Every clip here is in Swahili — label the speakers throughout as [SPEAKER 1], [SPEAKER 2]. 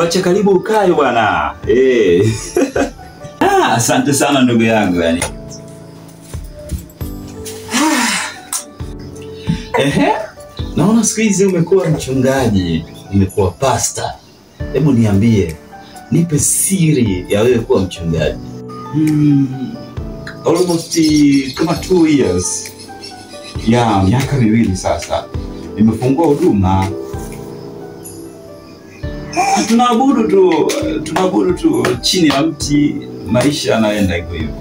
[SPEAKER 1] Pacha, karibu ukae bwana. Asante sana ndugu yangu yani. Naona siku hizi umekuwa mchungaji, umekuwa pastor. Hebu niambie, nipe siri ya wewe kuwa mchungaji. Almost kama 2 years. Ya, miaka miwili sasa. Nimefungua huduma. Tunaabudu tu chini ya mti, maisha yanaenda hivyo hivyo.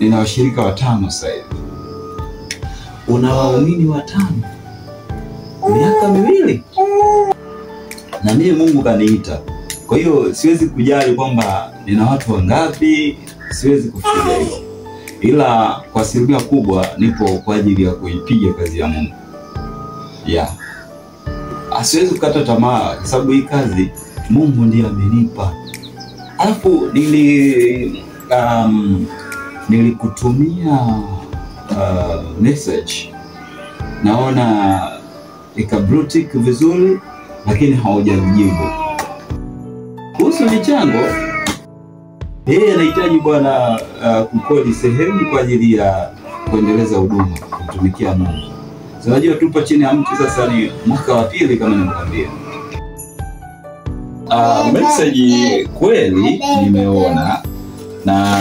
[SPEAKER 1] Nina washirika 5 sasa hivi. Una waumini 5? Miaka miwili? Na mimi Mungu kaniita. Kwa hiyo siwezi kujali kwamba nina watu wangapi, siwezi kufikiria hilo. Ila kwa asilimia kubwa nipo kwa ajili ya kuipiga kazi ya Mungu. Yeah. Siwezi kukata tamaa kwa sababu hii kazi Mungu ndiye amenipa. Alafu nilikutumia message. Naona ikablutik vizuri lakini haujajibu. Kuhusu michango, yeye anahitaji bwana kukodi sehemu kwa ajili ya kuendeleza huduma, kumtumikia Mungu. Unajua tupo chini ya mtu sasa ni mwaka wa pili kama nimekuambia. Message kweli nimeona na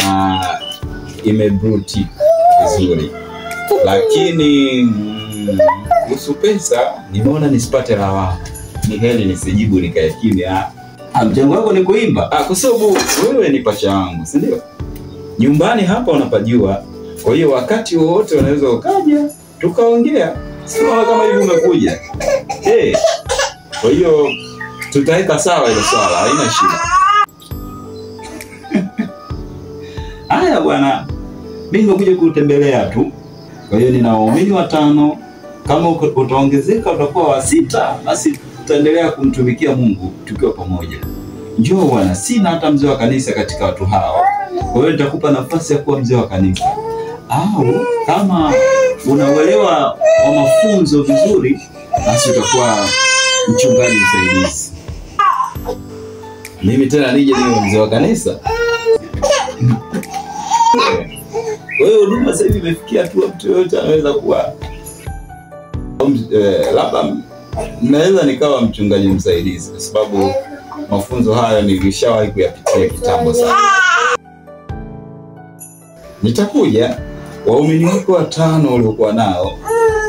[SPEAKER 1] imebruti vizuri. Lakini kuhusu pesa nimeona nisipate lawama. Ni heri nisijibu nikae kimya. Mchango wako ni kuimba. Kwa sababu wewe ni pacha wangu, si ndio? Nyumbani hapa unapajua. Kwa hiyo wakati wowote unaweza ukaja tukaongea. Sio kama hivi umekuja. Kwa hiyo tutaweka sawa ile swala, haina shida. Haya bwana, mimi nimekuja kutembelea tu. Kwa hiyo nina waumini 5. Kama utaongezeka utakuwa 6, basi tutaendelea kumtumikia Mungu tukiwa pamoja. Njoo bwana, sina hata mzee wa kanisa katika watu hawa. Kwa hiyo nitakupa nafasi ya kuwa mzee wa kanisa. Au kama unauelewa wa mafunzo vizuri, basi utakuwa mchungaji msaidizi. Mimi tena nije niwe mzee wa kanisa. Kwa hiyo huduma sasa hivi imefikia tu mtu yote anaweza kuwa labda naweza nikawa mchungaji msaidizi kwa sababu mafunzo hayo nilishawahi kuyapitia kitambo sana. Nitakuja waumini wako 5 uliokuwa nao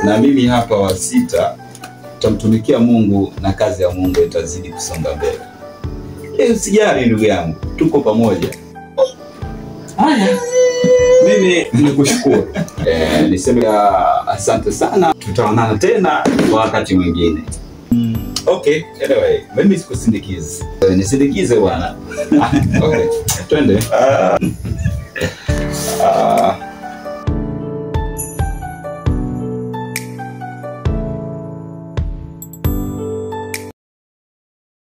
[SPEAKER 1] na mimi hapa 6, tutamtumikia Mungu na kazi ya Mungu itazidi kusonga mbele. Usijali ndugu yangu, tuko pamoja. Haya, mimi nikushukuru. Niseme asante sana. Tutaonana tena kwa wakati mwingine. Okay, anyway, mimi sikusindikize. Nisindikize bwana. Okay, twende.